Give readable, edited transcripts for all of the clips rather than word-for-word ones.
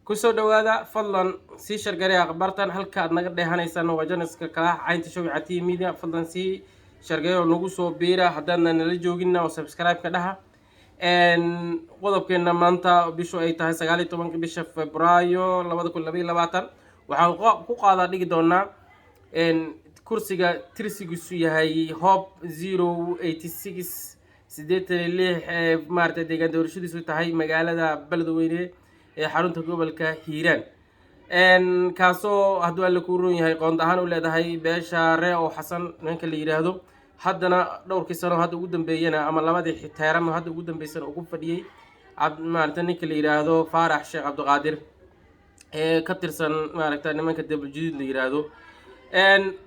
Kusoo dhawaada, fadlan sii share garee akhbaartan. Halka aad naga dheehanaysaan waa channelka kalaha Caynta Showca T Media. Fadlan sii share garee oo nagu soo biira haddaadna nala joogina, oo subscribe-ka dhaha. Qodobkeena maanta, bishu ay tahay 19-ka bisha Febraayo 2022, waxaan ku qaadaa dhigi doonaa kursiga tirsigiisu yahay Hob 086 86 ee maaragtay deegaan doorashadiisu tahay magaalada Beledweyne ee xarunta gobolka Hiiraan, kaasoo hadduu Alle kuu roon yahay qoond ahaan u leedahay beesha Ree oo Xasan ninka la yidhaahdo. Haddana dhowrkii sano hadda ugu dambeeyana ama labadii term hadda ugu dambeysana ugu fadhiyey maaragta ninka la yidhaahdo Faarax Sheekh Cabdiqaadir ee ka tirsan maaragta nimanka Dabaljadiid la yidhaahdo.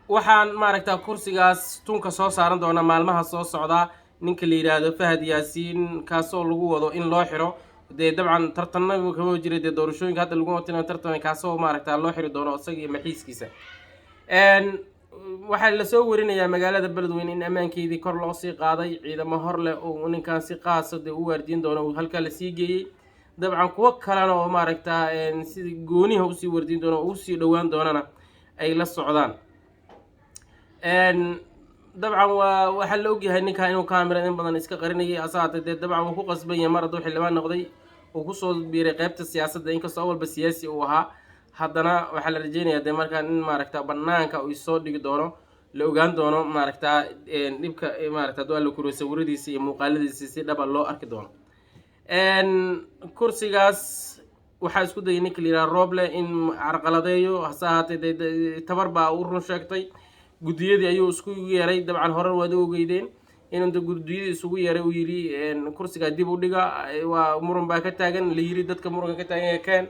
Waxaan maaragta kursigaas tunka soo saaran doona maalmaha soo socda ninka la yidhaahdo Fahad Yaasiin, kaasoo lagu wado in loo xiro. Dee dabcan tartanna kama jira, dee doorashooyinka hadda lagu watina tartamay, kaasoo maaragta loo xiri doono isaga iyo maxiiskiisa. Waxaa lasoo warinayaa magaalada Beledweyne in ammaankeedii kor loo sii qaaday, ciidamo hor leh oo ninkan si qaasa dee u waardiin doono uu halkaa lasii geeyey. Dabcan kuwo kalena oo maaragta sida gooniha usii waardiin doono oo usii dhowaan doonana ay la socdaan. Dabcan waa waxaa la ogyahay ninkan inuu camera in badan iska qarinayay, asahaatee dee dabcan wuu ku qasban yahay mar hadduu xildhibaan noqday, uu kusoo biiray qeybta siyaasadda. Inkastoo awalba siyaasi uu ahaa, haddana waxaa la rajeynayaa dee markaan in maaragta banaanka uu soo dhigi doono, la ogaan doono maaragta dhibka maaragta hadduu Alla kuriyo sawiradiisa iyo muuqaaladiisa si dhaba loo arki doono. Kursigaas waxaa isku dayay ninka la yidhaha Roble in carqaladeeyo, hase ahaatee dee tabar baa u run sheegtay. Guddiyadii ayuu isku yeeray. Dabcan hore waad u ogeydeen in inta guddiyadii isugu yeeray uu yidhi kursigaa dib u dhiga, waa muran baa ka taagan la yidhi. Dadka muranka ka taagan keen.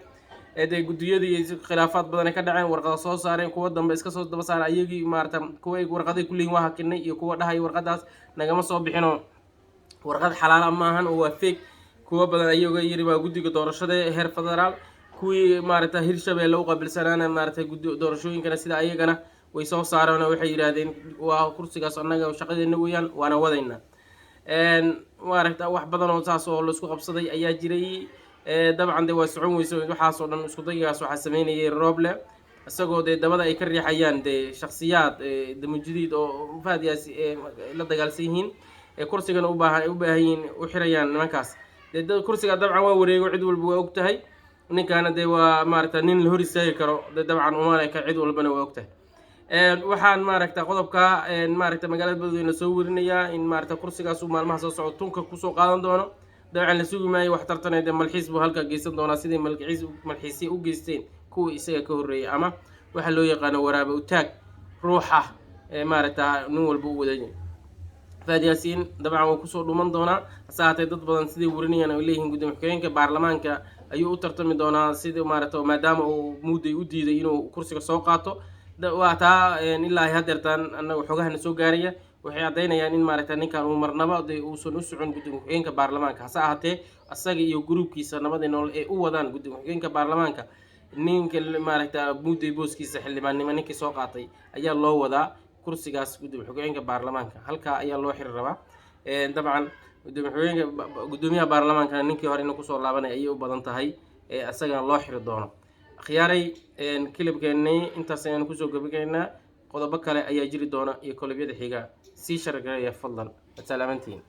Dee guddiyadii khilaafaad badan ay ka dhaceen, warqada soo saareen, kuwa dambe iska soo daba saareen ayagii maarata, kuwa ay warqaday kuleeyihin waa hakinay iyo kuwa dhahay warqadaas nagama soo bixinoo warqad xalaala maahan oo waa fake. Kuwa badan ayaga yiri waa guddiga doorashada heer federaal, kuwii maaragta Hirshabeelle u qaabilsanaana maaragtay guddi doorashooyinkana sida ayagana way soo saareen oo waxay yidhaahdeen waa kursigaas annaga shaqadeena weeyaan, waana wadaynaa. Maaragta wax badan oo saas oo laisku qabsaday ayaa jiray. Dabcan dee waa socon weyso waxaasoo dhan. Isku daygaas waxaa sameynayay Roble, isagoo dee dabada ay ka riixayaan dee shaksiyaad Damujidiid oo Fahad Yaasi la dagaalsan yihiin, kursigana ubaahan u baahan yihiin, u xirayaan nimankaas. Dee kursiga dabcan waa wareego, cid walba waa og tahay. Ninkaana dee waa maaragta nin la hor istaagi karo dee dabcan umaleka, cid walbana waa og tahay. Waxaan maaragta qodobka maaragta magaalada Beledweyne soo werinayaa in maaragta kursigaas uu maalmaha soo socdo tunka kusoo qaadan doono. Dabcan la sugi maayo wax tartanay, dee malxiis buu halkaa geysan doonaa, sidii malxiis malxiisya u geysteen kuwii isaga ka horreeyay, ama waxaa loo yaqaano waraabe utaag ruuxa maaragta nin walba u waday. Fahad Yaasiin dabcan wuu kusoo dhuman doonaa, hase ahaatee dad badan siday warinayaan ay leeyihiin gudoomiye ku-xigeenka baarlamaanka ayuu u tartami doonaa, sidii maaragta maadaama uu Muuday u diiday inuu kursiga soo qaato. Waa taa ilaa hadeertaan annaga xogahana soo gaaraya waxay caddaynayaan in maaragta ninkan uu marnaba de uusan u socon gudoomiye ku-xigeenka baarlamaanka, hase ahaatee asaga iyo gruubkiisa Nabadii Nool ee u wadaan gudoomiye ku-xigeenka baarlamaanka. Ninka maaragta Muuday booskiisa xildhibaannimo ninkii soo qaatay ayaa loo wadaa kursigaas gudoomiye ku-xigeenka baarlamaanka, halkaa ayaa loo xiri rabaa. Dabcan gudoomiye ku-xigeenka, gudoomiyaha baarlamaankana ninkii hore inuu kusoo laabanay ayay u badan tahay, isagana loo xiri doono. Akhyaaray, clipkeennii intaas ayaan kusoo gabagaynaa. Qodobo kale ayaa jiri doona iyo clipyada xiga. Sii share gareeya fadlan. Waad salaamantihiin.